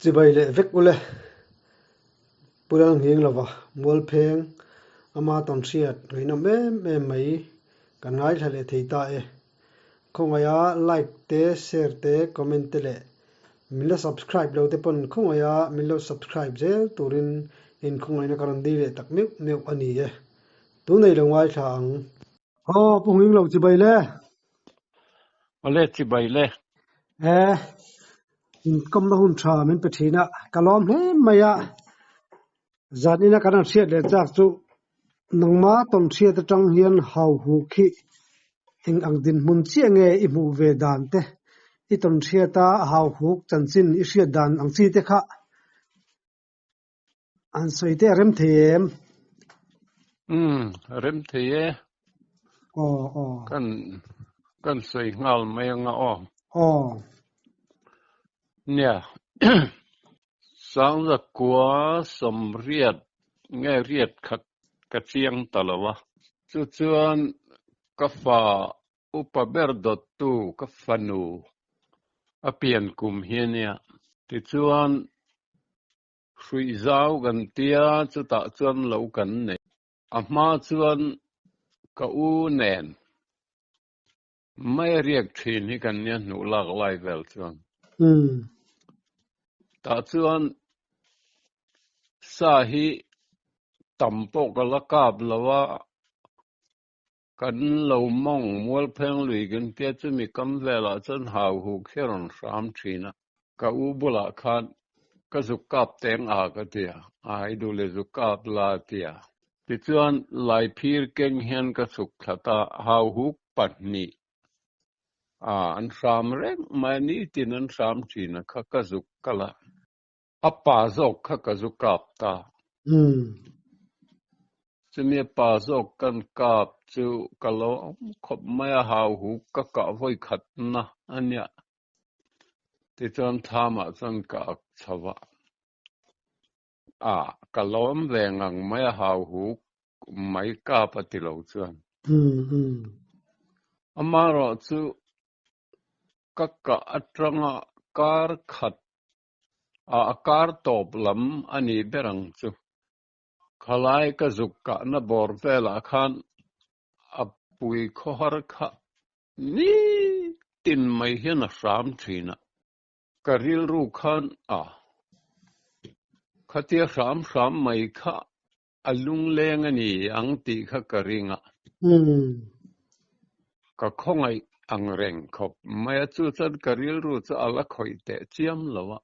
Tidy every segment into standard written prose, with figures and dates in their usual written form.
Chibai leh vek ule. Pu Lalnghing lova Mualpheng ama tawnhriat ngaihnawm em em mai kan ngaithla leh thei ta e. Khawngaiha like te, share te, comment te leh min la subscribe lo te pawn khawngaiha min lo subscribe zel turin in khawngaihna ka rawn dil leh tak meuh meuh a ni e. Tunei lo ngaithla ang. Aw Pu Nghing lo chibai le. Awle chibai le. E inkawmna hun tha min pe thin a, ka lawm hle mai a. Zan ina kan han hriat leh chak chu nangma tawn hriat atang hian hau huk hi eng ang dinhmun chiah nge i hmuh ve dan te, i tawn hriata hau huk chanchin i hriat dan ang chi te kha An sawi te a rem thei em? Umm, rem thei e. Aw, aw. Kan, kan sawi nghal mai anga aw. Aw. Nia, Sangzakua sawmriat nge riat khat ka chiang ta lo a. Chu chuan ka fa upa ber dawttu ka fanu a pian kum hi a nia. Tichuan, hruih zau kan tia chutah chuan lo kan nei. A hma chuan ka u nen mai a riak thin hi kan nia hnuh lak lai vel chuan. Tah chuan sa hi tam pawh ka la kap lo a. Kan lo mawng Mualpheng lui kan tia chumi kam velah chuan hau huk hi a rawn hram thin a. Ka u bulah khan ka zuk kap teng a ka ti a, ai duh leh zuk kap la a ti a. Tichuan Laiphir keng hian ka chhuk thlat a, hau huk pahnih a an hram reng mai a, nitin an hram thin a kha ka zuk kal a. A pa zawk kha ka zu kap ta. Chumi a pa zawk kan kap chu ka lo awm khawp mai a, hau huk ka kah vawi khat na a nia. Tichuan thlamah chuan ka ak chho a. A, ka lo awm ve ngang mai a, hau huk mai kap a ti lo chuan. Amaherawhchu ka kah atanga kar khat A kar tawp lam a ni ber ang chu. Khalai ka zuk kahna bawr velah khan a pui khawhar kha nitin mai hian a hram thin a. Ka rilru khan a khatia hram hram mai kha a lungleng a ni ang tih kha ka ring a. Ka khawngaih ang reng khawp mai a, chu chuan ka rilru chu a la khawih teh chiam lo a.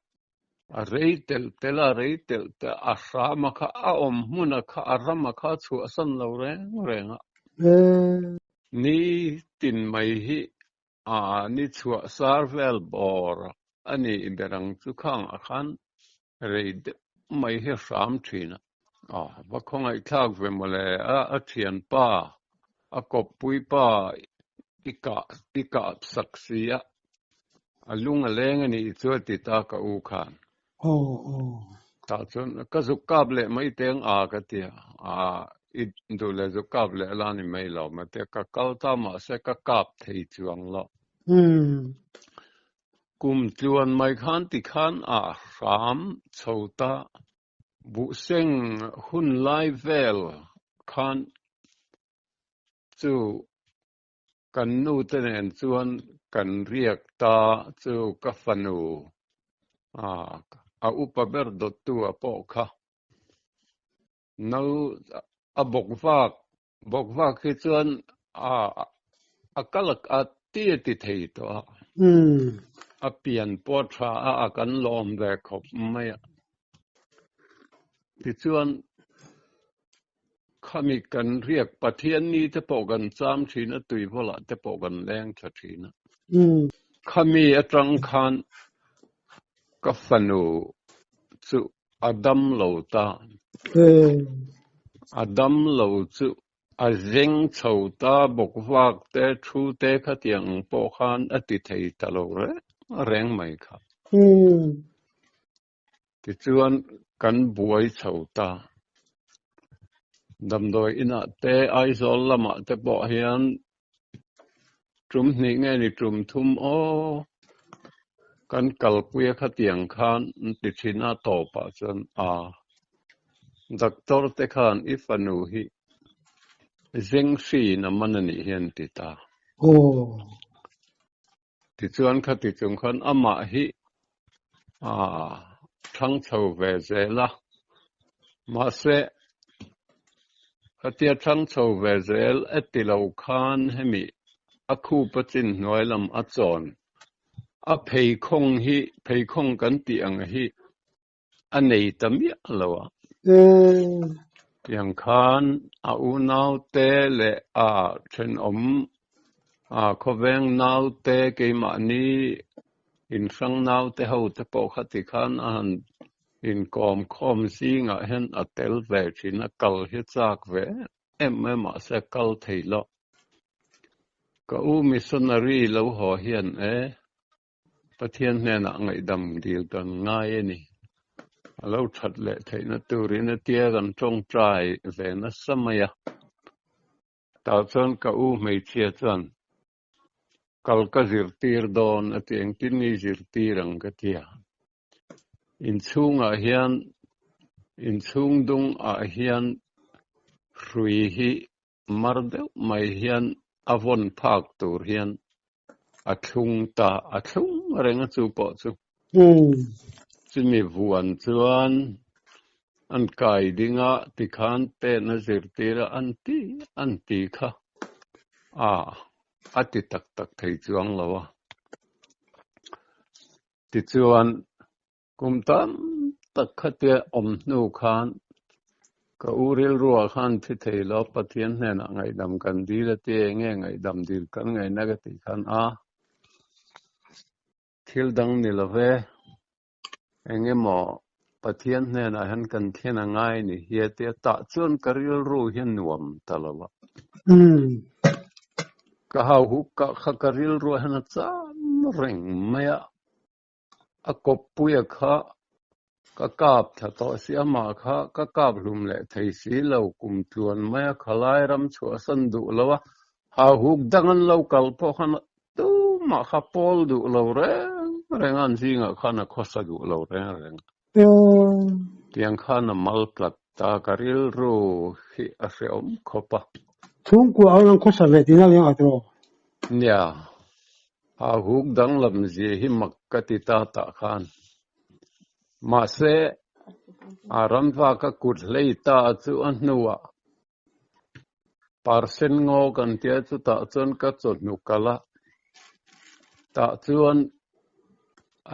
A rei telh telh a, rei telh telh a hram a kha, a awm hmun a kha, a ram a kha a chhuahsan lo reng reng a. Ni tin mai hi a ni chhuah sar vel bawr a nih ber ang chu khang ah khan rei deuh mai hi hram thin a. Aw va khawngaihthlak ve mawle a a thianpa a kawppui pa i kah i kah sak si a a lung a leng a nih chu a ti ta ka u khan. Aw aw. Tah chuan ka zuk kap leh mai teng a ka ti a, a i duh leh zuk kap leh la ni mai lo ma tia ka kal ta mahse ka kap thei chuang lo. Kum tluan mai khan ti khan a hram chho ta buhseng hun lai vel khan chu Kan nu te nen chuan kan riak ta chu ka fanu a upa ber dawttu a pawh kha no a bawk vak bawk vak hi chuan a a kal a ti a ti thei tawh a a pian pawh a tha a a kan lawm ve khawp mai a tichuan Khami kan riak Pathian ni te pawh kan cham thin a, tuivawlah te pawh kan leng tha thin a. Khami atang khan ka fanu chu a dam lo ta. A dam lo chu a zeng chho ta bawk vak te thu te khatiang ang pawh khan a ti thei ta lo reng reng mai kha. Tichuan kan buai chho ta. Damdawi inah te Aizawl lamah te pawh hian tum hnih nge ni tum thum aw. Kan kalpui a khatiang khan an ti thin a tawpah chuan a doctor te khan i fanu hi Zengsi in a man a nih hi an ti ta. Tichuan khati chung khan amah hi a thang chho ve zel a, mahse khatia thang chho ve zel e ti lo khan hemi a khup a chin hnuai lam a chawn a pheikhawng hi pheikhawng kan tih ang hi a nei ta miah lo a. Tiang khan a unaute leh a thenawm a khawveng naute keimahni inhrang naute ho te pawh kha tikhan a han inkawm khawm zingah hian a tel ve thin a, kal hi chak ve em em mahse a kal thei lo. Ka u missionary lo haw hian e Pathian hnenah ngaihdam dil kan ngai a ni. A lo that leh theihna turin a tia kan tawngtai ve nasa mai a. Tah chuan ka u hmeichhia chuan kal ka zirtir dawn a ti, engtin nge i zirtir ang ka ti a. Inchhungah hian, inchhung dungah hian hrui hi mar deuh mai hian a vawn phak tur hian a thlung ta, a thlung reng a chu pawh chu. Chumi vuan chuan an kai ding a, tikhan pen a zirtir a, an ti an ti kha a, a ti tak tak thei chuang lo a. Tichuan Kum tam tak khatia awm hnu khan ka u rilruah khan thi thei lo, Pathian hnenah ngaihdam kan dil a ti enge ngaihdam dil kan ngaihna ka tih khan a thil dang ni lo ve, eng emaw Pathian hnenah hian kan thlen a ngai ni hi a ti a, tah chuan ka rilru hi a nuam ta lo a. Ka hauhuk kah kha ka rilruah hian a cham reng mai a. A kawppuia kha ka kap tha tawh si, amah kha ka kap hlum leh thei si lo, kum tluan maia khalai ram chhuahsan duh lo a, hauhuk dang an lo kal pawh khan tumah kha pawl duh lo reng reng a, an zingah khan a khawsa duh lo reng reng a. Tiang khan a mal tlat ta, ka rilru hi a hrehawm khawp a. Chhungkua ang an khawsa ve tihna leng a tawh. Nia, a huk danglam zia hi mak ka ti ta tah khan. Mahse, a ramva ka kut hlei ta chu a hnuah Parsen ngaw kan tia chutah chuan ka chawhnu kal a, tah chuan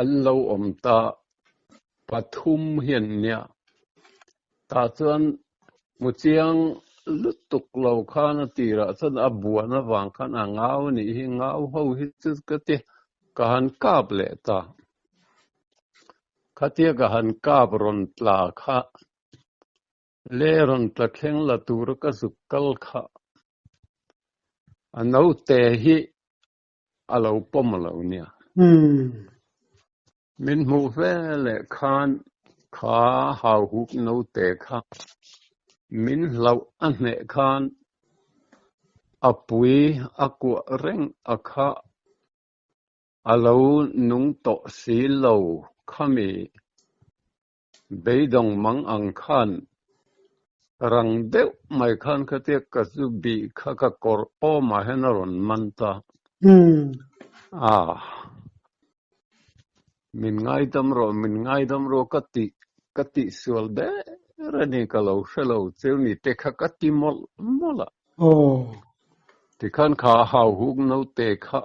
an lo awm ta pathum hian nia. Tah chuan hmu chiang lutuk lo khan a tirah chuan a buan avang khan a ngau a nih hi, ngau ho hi chu ka ti ka han kap leh ta. Khatia ka han kap rawn tla kha Le rawn tla thleng la tura ka zuk kal kha a naute hi a lo pawm lo nia. Min hmuh ve leh khan kha hauhuk naute kha min hlauh a hneh khan a pui a kuah reng a kha a lo nung tawh si lo khami Beidawng mang ang khan rang deuh mai khan khatia ka zu bih kha ka kawr awmah hian a rawn man ta. A, min ngaidam rawh, min ngaidam rawh ka tih, ka tihsual ber a ni, ka lo hre lo cheu ni te kha ka ti mawlh mawlh a. Tikhan kha hauhuk naute kha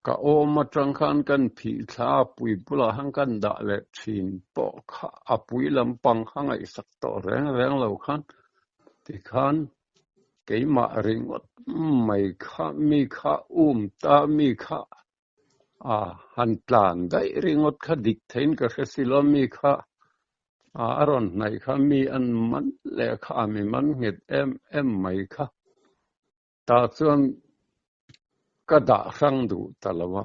Ka awm atang khan kan phih thla a pui bulah khan kan dah leh thin pawh kha a pui lampang kha ngaihsak tawh reng reng lo khan tikhan keimah ringawt mai kha mi kha um ta mi kha a han tlan daih ringawt kha dik theiin ka hre si lo mi kha a rawn hnaih kha mi an man leh kha a mi man nghet em em mai kha. Tah chuan ka dah hrang duh ta lo a.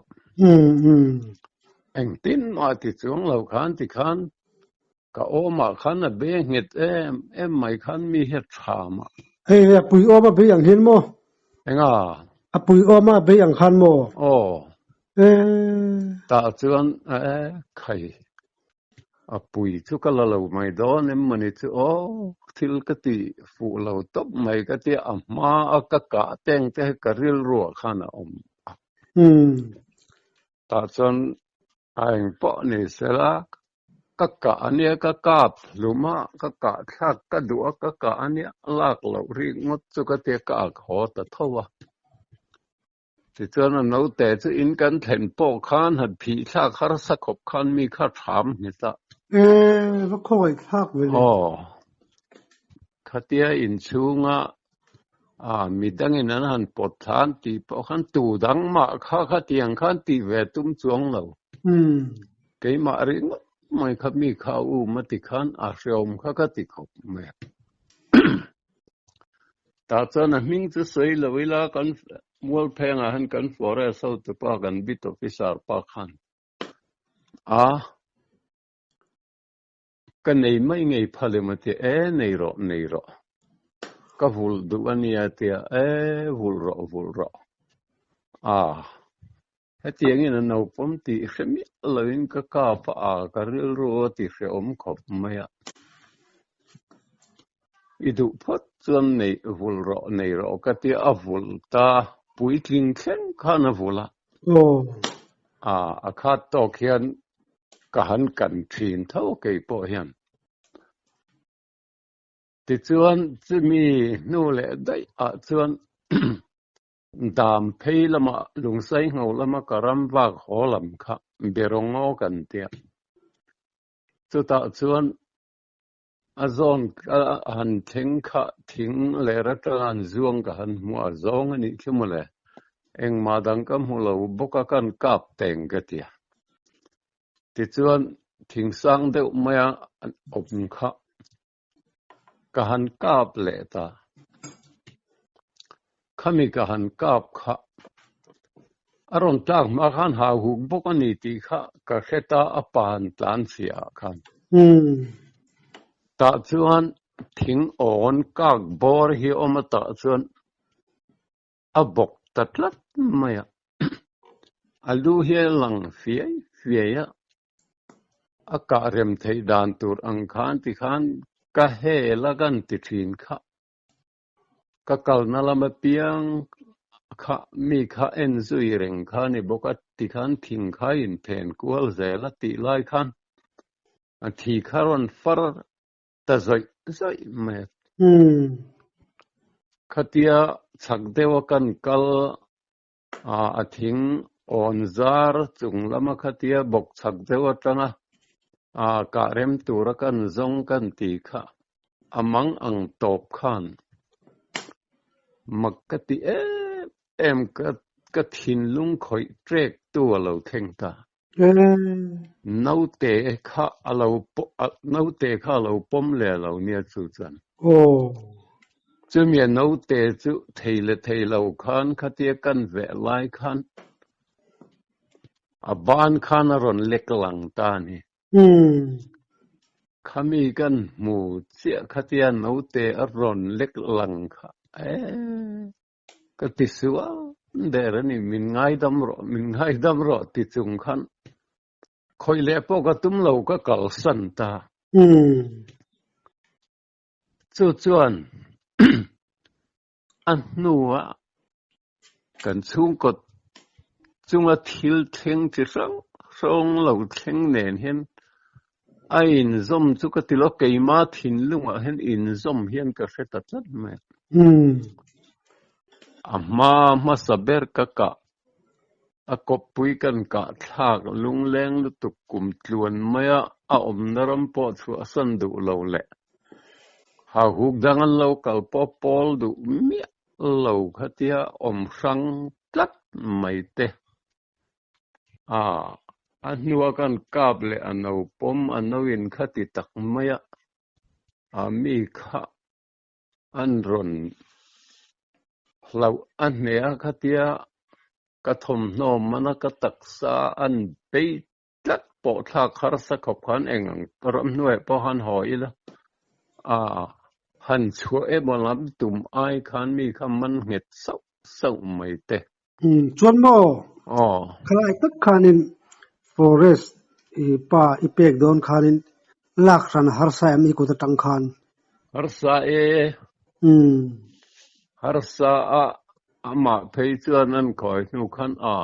Engtin mah ti chuang lo khan ti khan ka awmah khan a be nghet em em mai khan mi hi a tha mah. Hei hei a pui awm a bei ang hian maw? Enga? A pui awm a bei ang khan maw? Aw. Tah chuan e khai a pui chu ka la lo mai dawn em mawni chu aw thil ka ti fuh lo tawp mai ka tia a hma a ka kah teng te ka rilruah khan a awm a. Tah chuan a eng pawh ni sela ka kah a nia ka kap hlum a ka kah thlak ka duh a ka kah a nia lak loh rik ngawt chu ka tia ka ak haw ta tho a. Tichuan a naute chu in kan thlen pawh khan han phih thlak harsa khawp khan mi kha hram ni ta. E, va khawngaih thlak ve le. Aw, khatia inchhunga a midangin an han pawt thlan tih pawh khan tu dang mah kha khatiang khan tih ve tum chuang lo. Keimah ringawt mai kha mi kha a um a ti khan a hreawm kha ka ti khawp mai. Tah chuan a hming chu sawi lo ila kan Mualphengah hian kan forest hotu pa kan beat officer pa khan a ka nei mai ngei phal em a tia e nei rawh nei rawh ka vulh duh a nia tia e vulh rawh vulh rawh a hetiangin a naupawm tih hre miah loin ka kap a ka rilru a ti hrehawm khawp mai a. I duh phawt chuan nei vul rawh nei rawh ka tia a vul ta puitling thleng khan a vul a. A a khat tawk hian ka han kan thin tho kei pawh hian. Tichuan chumi hnu leh daih ah chuan dam phei lamah lungsai ngho lama ka ram vak haw lam kha Berawngaw kan tia. Chutah chuan A zawn ka han thleng kha thing leh atanga an zuang ka han hmu a, zawng a nih khi mawle. Engmah dang ka hmu lo bawk a kan kap teng ka ti a. Tichuan thing sang deuh maia an awm kha ka han kap leh ta. Khami ka han kap kha a rawn tlak hma khan hau huk bawk a ni tih kha ka hre ta a pa han tlan chhiah ah khan. Tah chuan thing awn kak bawr hi a awm a tah chuan a bawk ta tlat mai a. A lu hi a lang fiai fiai a, a kah rem theih dan tur ang khan tikhan ka hel a kan ti thin kha. Ka kalna lam apiang kha mi kha en zui reng kha a ni bawk a, tikhan thing kha a inphen kual zel a tih lai khan a thi kha rawn far ta zawih zawih mai a. Khatia chhak deuha kan kal a thing awn zar chung lama khatia bawk chhak deuh atanga kah rem tura kan zawng kan ti kha a mang ang tawp khan mak ka ti em em ka thinlung khawih trek tu a lo thleng ta. Naute kha a lo naute kha a lo pawm leh lo nia chu chuan. Chumi a naute chu thei leh thei lo khan khatia kan veh lai khan a ban khan a rawn lek lang ta a ni. Khami kan hmu chiah khatia naute a rawn lek lang kha e. Ka ti sual der a ni, min ngaidam rawh, min ngaidam rawh ti chung khan khawih leh pawh ka tum lo, ka kalsan ta. Chu chuan a hnuah kan chhungkaw chunga thil thleng chi hrang hrang lo thleng nen hian a inzawm chu ka ti lo, keima thinlungah hian inzawm hian ka hre ta tlat mai a. A hma hmasa ber ka kah, a kawppui kan kah thlak lungleng lutuk kum tluan maia a awmna ram pawh chhuahsan duh lo leh hauhuk dang an lo kal pawh pawl duh miah lo khatia awm hrang tlat mai te. A, a hnua kan kap leh a no pawm a no in kha ti tak mai a, a mi kha an rawn hlauh a hneh a khatia ka thawmhnaw mana ka taksa an bei tlat pawh thlak harsa khawp khan eng ang ramhnuaiah pawh han haw ila, a han chhuah emaw lam tum ai khan mi kha man nghet sauh sauh mai te. Umm chuan maw? Aw. Khalai tak khanin forest i pa i pek dawn khanin lak hran harsa em i kut atang khan? Harsa e. Umm. Harsa a amah phei chuan an khawi hnu khan a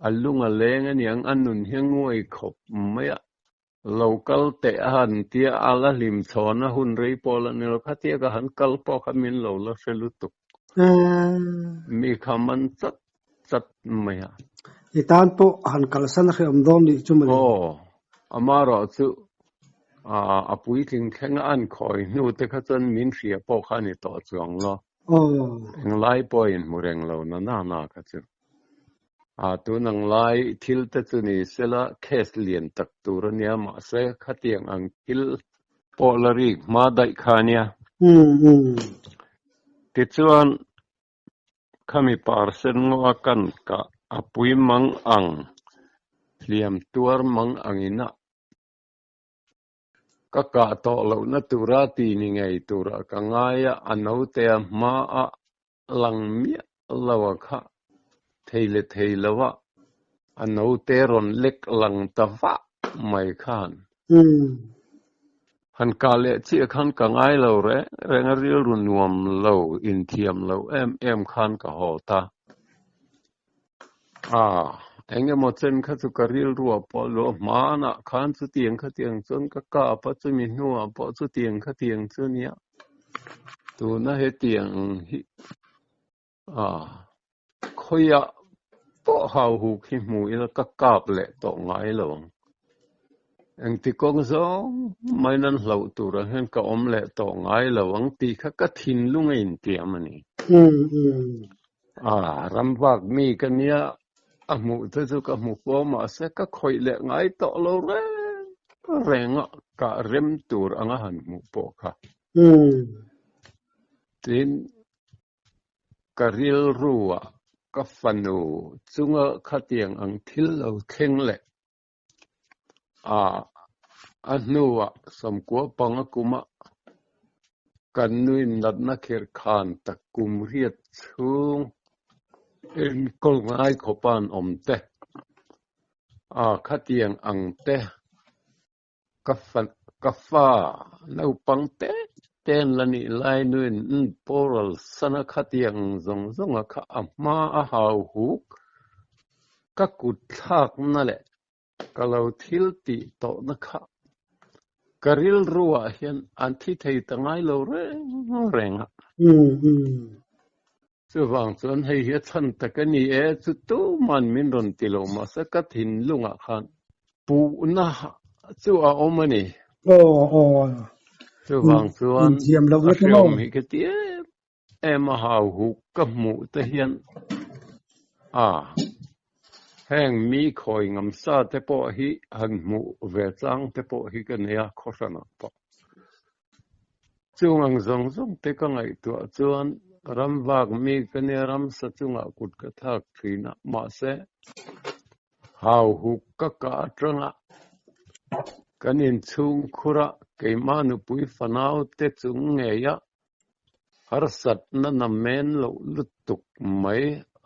a lung a leng aniang a nun hi a nguai khawp mai a. Lo kal teh a han tia a la hlim chhawn a hun rei pawh la ni lo khatia ka han kal pawh kha min lo la hre lutuk. Mi kha man chat chat mai a. I tan pawh han kalsan a hrehawm dawn nih chu mawle. Aw, amarawh chu a puitling thleng a an khawi hnu te kha chuan min hria pawh kha a ni tawh chuang lo. Englai pawh a inhmu reng lo na na na kha chu. A tun ang lai thil te chu ni sela case lian tak tur a nia mahse khatiang ang thil pawh la rik hma daih kha a nia. Tichuan khami parsen ngaw a kan kah a pui mang ang hliam tuar mang angin a ka kah tawh lohna tura ti ni ngei turah ka ngai a, a naute a hma a lang miah lo a kha thei leh thei lo a, a naute rawn lek lang ta vah mai khan. Han kah leh chiah khan ka ngai lo reng reng a, rilru nuam lo, inthiam lo em em khan ka haw ta. A, eng emaw chen kha chu ka rilruah pawh luah hmanah khan chutiang khatiang chuan ka kap a, chumi hnuah pawh chutiang khatiang chu nia. Tuna hetiang hi a, khawiah pawh hau huk hi hmu ila ka kap leh tawh ngai lo ang. Engti kawng zawng mai nan hlauh turah hian ka awm leh tawh ngai lo ang tih kha ka thinlung a intiam a ni. A, ram vak mi ka nia, a hmuh te chu ka hmu fo mahse ka khawih leh ngai tawh lo reng reng a, kah rem tur anga han hmuh pawh kha. Tin, ka rilruah ka fanu chunga khatiang ang thil lo thleng leh a, a hnuah sawmkua panga kuma kan nuin natna khirh khan tak kum riat chhung enkawl ngai khawpa an awm te, a khatiang ang te Ka fa ka fa naupang te te an la nih lai nuin boral sana khatiang zawng zawnga kha a hma a hau huk. Ka kut thlakna leh ka lo thil tih tawhna kha ka rilruah hian an thi thei ta ngai lo reng reng a. Chuvang chuan hei hi a chhan tak a ni e, chu tuman min rawn ti lo mahse ka thinlungah khan puhna chu a awm a ni. Aw aw. Chuvang chuan Inthiam lohna a te maw? hreawm hi ka ti em em a hau huk ka hmuh te hian a heng mi khawi ngam sa te pawh hi han hmuh ve chang te pawh hi ka nei a khawhranah pawh. Chung ang zawng zawng te ka ngaihtuah chuan ram vak mi ka nia ramsa chungah kut ka thlak thin a, mahse hau huk ka kah atanga kan inchhung khur a keimah nupui fanau te chung ngei a harsatna namen loh lutuk mai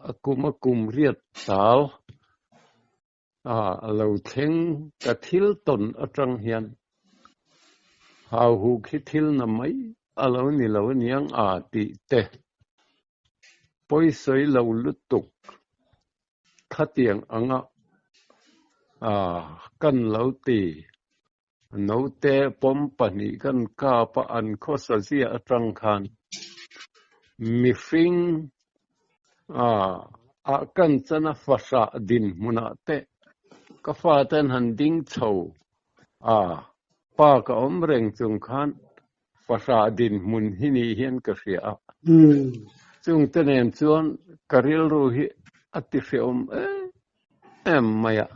a kum a kum riat tal A lo thleng ka thil tawn atang hian hau huk hi thil na mai a lo ni lo aniang a tih te pawisawi lo lutuk khatiang anga kan lo ti. Naute pawm pahnih kan kap a an khawsa ziah atang khan mihring ah kan chan a fahrah dinhmunah te ka fate an han ding chho a, pa ka awm reng chung khan fahrah dinhmun hi nih hian ka hria a. Chungte nen chuan ka rilru hi a ti hrehawm em em mai a.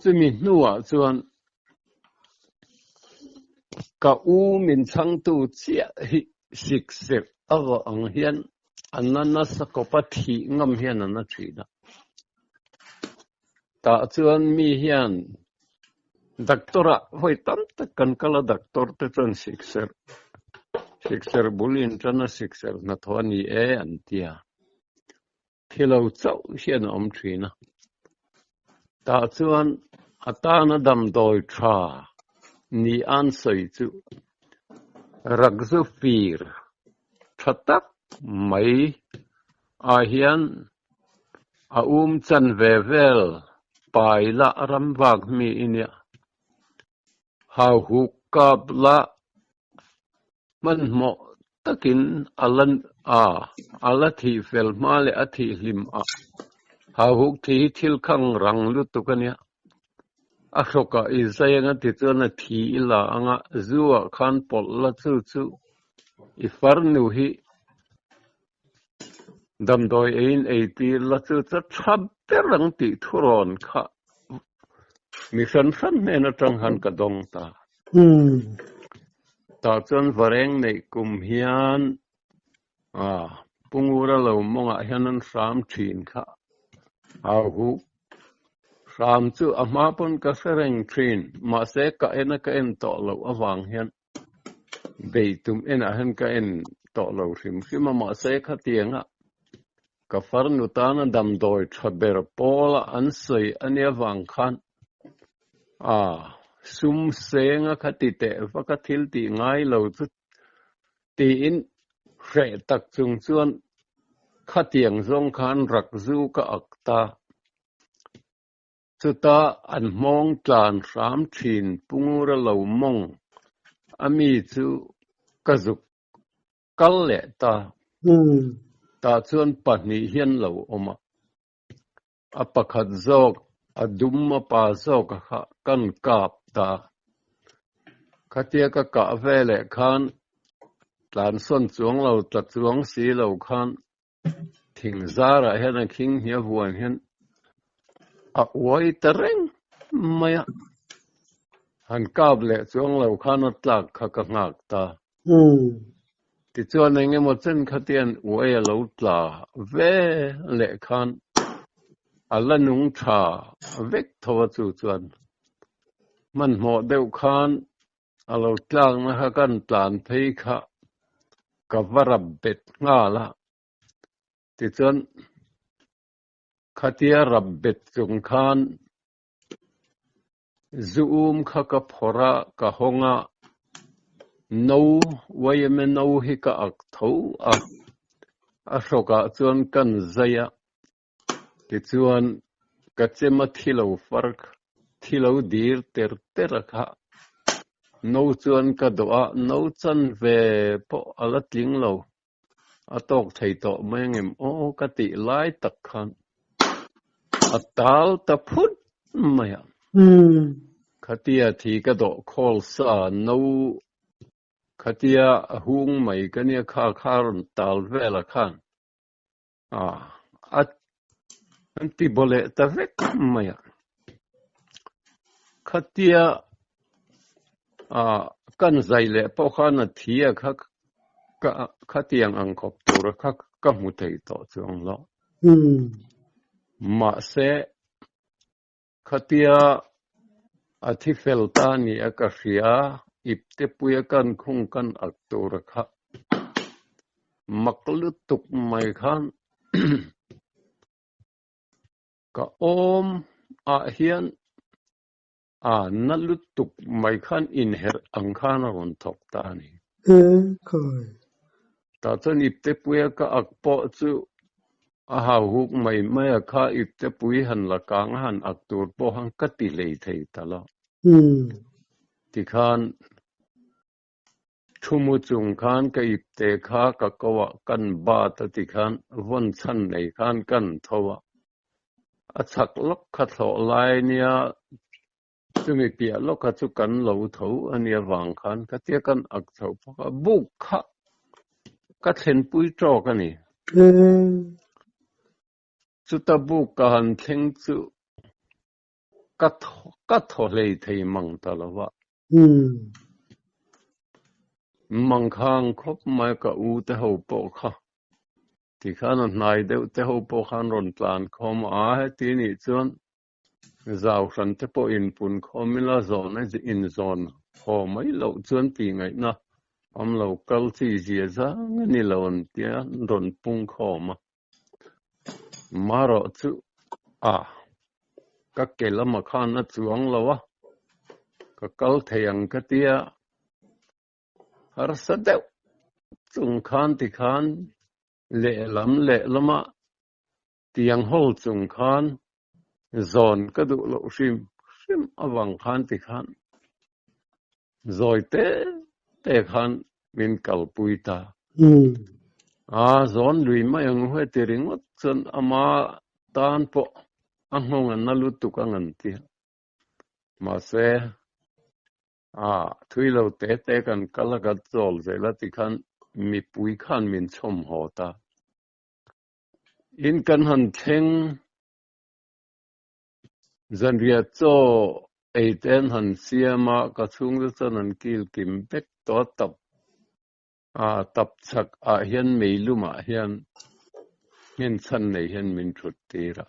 Chumi hnuah chuan ka u min chhangtu chiah hi sik serh a vawh ang hian a na nasa kawp a thih ngam hian a na thin a. Tah chuan mi hian doctor ah vawi tam tak kan kal a, doctor te chuan sik serh sik serh bul in tan a sik serh hnathawh a ni e an ti a. Thi lo chauh hian a awm thin a. Tah chuan a tana damdawi tha ni an sawi chu rakzu fir tha tak mai ah hian a um chan ve vel pai la ram vak mi i nia. Hauhuk kap la Hmanhmawh takin a la a, a la thih fel hma leh a thih hlim a. Hauhuk thi hi thil khang rang lutuk a nia. A hrawkah i zai anga tichuan a thi i la anga zu ah khan pawlh la chu chu i farnu hi damdawi eiin ei tir la chu chu tha ber ang tih thurawn kha mi hran hran hnen atang khan ka dawng ta. Tah chuan vareng neih kum hian Pungura lo mawngah hian an hram thin kha a huh. Hram chu a hma pawn ka hre reng thin, mahse ka en a ka en tawh loh avang hian Bei tum enah hian ka en tawh lo hrim hrim a, mahse khatianga ka farnu tana damdawi tha ber pawla an sawi a nia vang khan a sum senga kha ti teh vaka thil tih ngai lo chu tiin hreh tak chung chuan khatiang zawng khan rakzu ka ak ta. Chuta an hmawng tlan hram thin Pungura lo mawng a mi chu ka zuk kal leh ta. Tah chuan pahnih hian lo awm a, a pakhat zawk a dum a pa zawk a kha kan kap ta. Khatia ka kah ve leh khan tlansawn chuang lo tla chuang si lo khan Thing zarah hian a khing hnia vuan hian a uai ta reng mai a, han kap leh chuang lo khan a tlak kha ka nghak ta. Tichuan eng emaw chen khatian uai a lo tla ve leh khan a la nung tha vek tho a chu chuan hmanhmawh deuh khan A lo tlakna kha kan tlan phei kha ka va rap bet nghal a, tichuan khatia rap bet chung khan zu um kha ka phawrh a, ka hawng a, no, yma no hi ka ak tho a, a hrawkah chuan kan zai a, Tichuan, ka chem a thi lo far thi lo dir ter ter a kha. No chuan ka dawh a, no chan ve pawh a la tling lo. A tawk thei tawh mai angem aw ka tih lai tak khan a tal ta phut mai a. Khatia thi ka dawh khawl sa no khatia a hung mai ka nia kha kha rawn tal vel a khan. A, a an ti baw leh ta vek mai a. Khatia a kan zai leh pawh khan a thi a kha ka khatiang ang khawp tur a kha ka hmu thei tawh chuang lo. Mahse khatia a thi fel ta ni a ka hria ipte puia kan khung kan ak tur a kha mak lutuk mai khan ka awm ah hian a na lutuk mai khan inherh ang khan a rawn thawk ta a ni. Tah chuan ipte puia ka ak pawh chu a hau huk mai mai a, kha ipte pui han la kang a han ak tur pawh khan ka ti hlei thei ta lo. Tikhan Thu mu chung khan ka ipte kha ka ko ah kan bat a ti khan vawn chhan nei khan kan tho a, a chhak lawk kha thlawh lai nia chumi piah lawk kha chu kan lo tho a nia vang khan ka tia kan ak chho phawk a, buk kha ka thlenpui tawk a ni. Chuta buk ka han thleng chu Ka ka thaw hlei thei mang ta lo va. Mangkhang khawp mai ka u te ho pawh kha tikhan a hnai deuh te ho pawh khan rawn tlan khawm a, heti nih chuan zau hran te pawh inpun khawm ila zawn a inzawn haw mai loh chuan tih ngaihna awm lo kal chi zia zang a ni lo an tia an rawn pung khawm a. Marawh chu a ka ke lamah khan a chuang lo a, ka kal thei ang ka tia harsa deuh chung khan tikhan lehlam lehlama tiang ho chung khan zawn ka duh loh hrim hrim avang khan tikhan zawi te te khan min kalpui ta. A zawn lui mai ang heti ringawt chuan ama tan pawh a nghawng a na lutuk a ngan ti a. Mahse, a thui lo te te kan kal a kan chawl zel a tikhan mipui khan min chhawm haw ta. In kan han thleng zanriah chaw ei te an han siam a, ka chhungte chuan an kil kim vek tawh a tap a tap chhak ah hian meilum ah hian nghenchhan nei hian min thut tir a,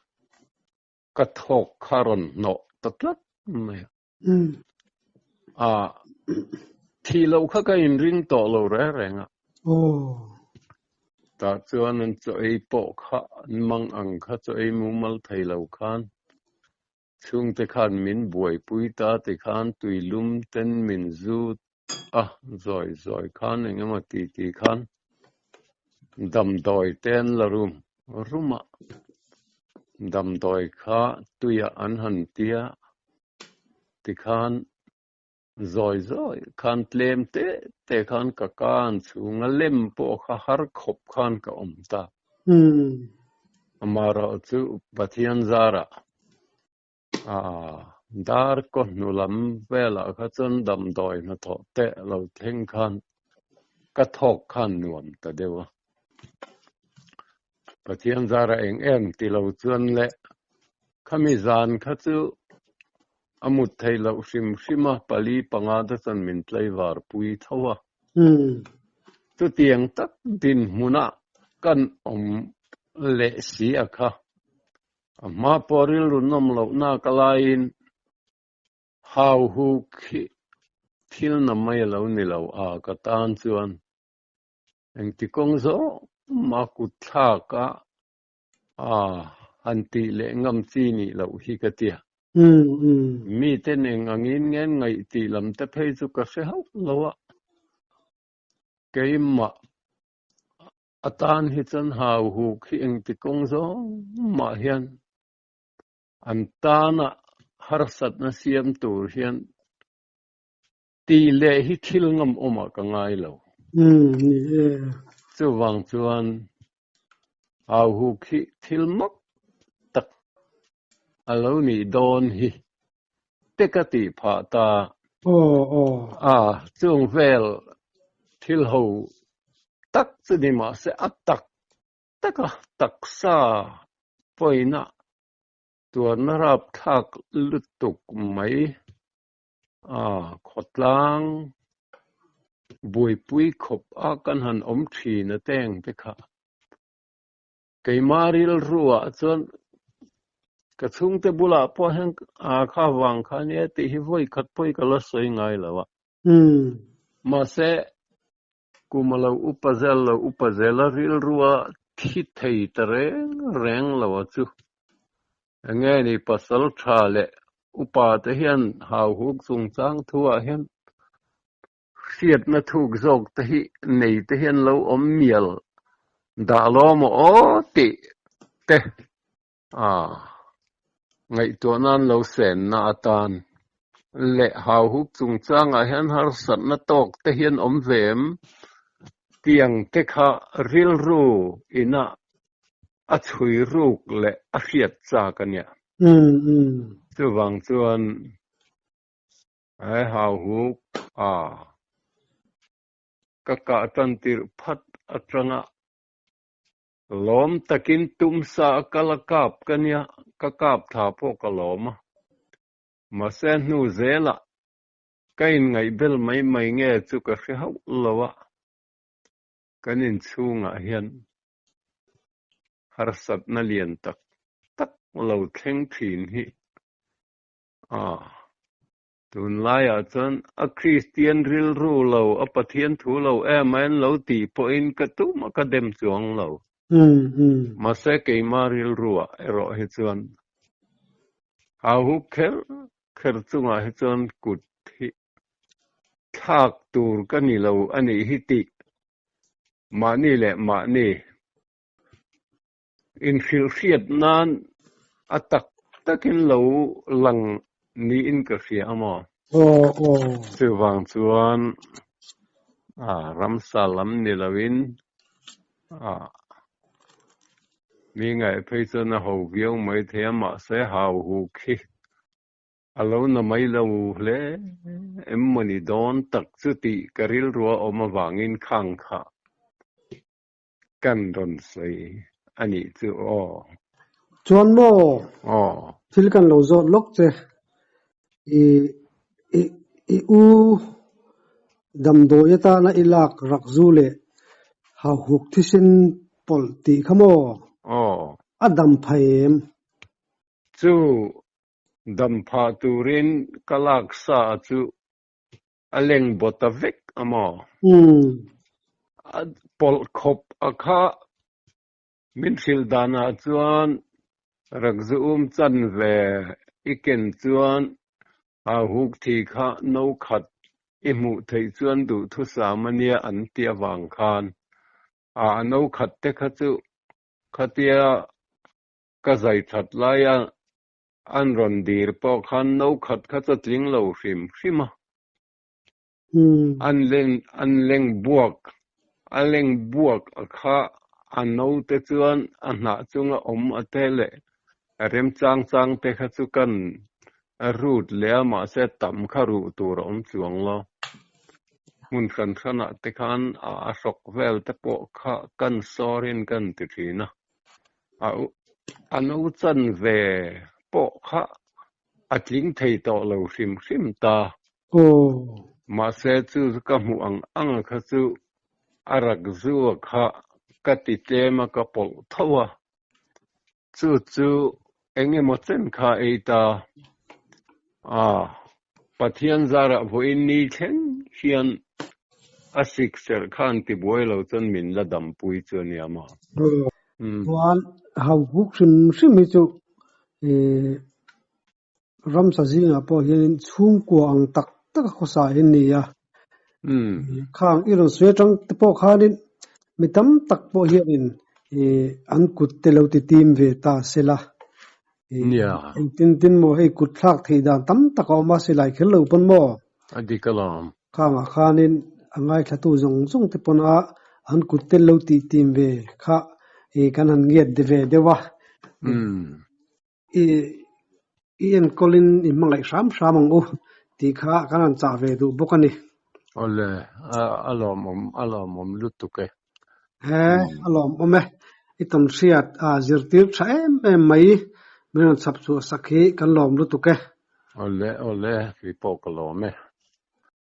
ka thawk kha rawn hnawh ta tlat mai a. A thih loh kha ka inring tawh lo reng reng a. Tah chuan an chaw ei pawh kha an mang ang kha chaw ei mumal thei lo khan chhungte khan min buaipui ta ti khan tuilum ten min zut a, zawi zawi khan eng emaw ti ti khan damdawi te an la rum rum a, damdawi kha tuiah an han tia tikhan zawi zawi khan tlem te te khan ka kan chhunga lem pawh kha har khawp khan ka awm ta. Amaherawhchu Pathian zarah Dar kaw hnu lam velah kha chuan damdawi hnathawh te lo thleng khan ka thawk khan nuam ta deuh a. Pathian zara eng em ti lo chuan le khami zan kha chu a mut theih loh hrim hrim a, pali panga te chuan min tlaivar pui tho a. Chutiang tak dinhmunah kan awm leh si a kha. A hma pawh rilru nawm lohna ka laiin hau huk hi thil na mai a lo ni lo a, ka tan chuan engti kawng zawng mah kut thlak a a han tih leh ngam chi nih loh hi ka tia. Miten eng angin nge an ngaih tih lam te phei chu ka hre hauh lo a, keimah A tan hi chuan hau huk hi engti kawng zawng mah hian an tana harsatna siam tur hian tih leh hi thil ngam awmah ka ngai lo. Chuvang chuan hau huk hi thil mak tak a lo nih dawn hi te ka tih phah ta. A, chung vel thil ho tak chu ni mah se a tak tak a, taksa pawina tuarna rapthlak lutuk mai a, khawtlang buaipui khawp a kan han awm thin a teng te kha. Keimah rilruah chuan ka chhungte bulah pawh hian a kha vang kha nia tih hi vawi khat pawh ka la sawi ngai lo a. Mahse, kum a lo upa zel lo upa zel a rilrua thi thei ta reng reng lo a chu. Enge ni pasal tha leh upa te hian hauhuk chungchang thuah hian Hriatna thuk zawk te hi nei te hian lo awm mial dah lo maw aw tih te a ngaihtuah nan lo senna atan leh hauhuk chungchangah hian harsatna tawk te hian awm ve em tiang te kha rilru ina a chhui ruk leh a hriat chak a nia. Chuvang chuan He hauhuk a ka kah tan tirh phat atanga lawm takin tumsa a kal a kap ka nia, ka kap thla pawh ka lawm a. Mahse hnu zelah ka inngaihbel mai mai nge chu ka hre hauh lo a, kan inchhungah hian harsatna lian tak tak lo thleng thin hi A, tunlaiah chuan a Kristian rilru lo, a Pathian thu lo em a en lo tih pawhin ka tum a ka dem chuang lo. Umm umm. Mahse keima rilruah erawh hi chuan hauhuk kher kher chungah hi chuan kut hi thlak tur ka ni lo a nih hi tih mahni leh mahni inhrilhhriat nan a tak takin lo lang niin ka hria a maw? Aw aw. Chuvang chuan ramsa lam ni loin mi ngaih phei chuan a ho viau mai thei a, mahse hau huk hi A lo na mai lo hle em mawni dawn tak chu tih ka rilrua awm avangin khang kha kan rawn sawi a nih chu aw. Chuan maw? Aw. Thil kan lo zawt lawk che. I i i u damdawi atana i lak rak zu leh hauhuk thisen pawlh tih kha maw? Aw. A dam phai em? Chu Dam phah turin ka lak sa chu a leng baw ta vek a maw? A pawlh khawp a kha min hrilh danah chuan rakzu um chan ve i ken chuan a huk thi kha no khat i hmuh theih chuan duhthusam a nia an ti avang khan a no khat te kha chu khatia ka zai that laia an rawn dir pawh khan no khat kha chu a tling lo hrim hrim a. An leng an leng buak a leng buak a kha a no te chuan a hnah chunga awm a te leh a remchang chang te kha chu kan rut leh a mahse tam kha ruh tur a awm chuang lo. Hmun hran hranah te khan a hrawk vel te pawh kha kan sawrin kan ti thin a. A no chan ve pawh kha a tling thei tawh lo hrim hrim ta. Mahse chu ka hmuh ang ang kha chu a rak zua kha ka ti tlem a ka pawlh tho a. Chu chu eng emaw chen kha ei ta. A Pathian zarah vawiin ni thleng hian a sik serh khan tibuai lo chuan min la dampui chu a nia maw? Chuan hauhuk hrim hrim hi chu ramsa zingah pawh hianin chhungkua ang tak tak a khawsa hi an ni a. Khang i rawn sawi atang te pawh khanin mi tam tak pawh hianin an kut te lo ti tim ve ta sela. Nia. Engtin tin maw hei kut thlak theih dan tam tak a awm a, silai kher lo pawn maw? A dik alawm. Khangah khanin a ngaithlatu zawng zawng te pawn a an kut tel lo tih tim ve kha i kan han ngiat de ve deuh a. I i enkawlin i hmangaih hram hram ang u tih kha kan han chah ve duh bawk a ni. Awle, a lawmawm, a lawmawm lutuk e. He, a lawmawm e. I tawnhriat a zirtir tha em em mai min rawn chhap chhuah sak hi kan lawm lutuk e. Awle, awle, kei pawh ka lawm e.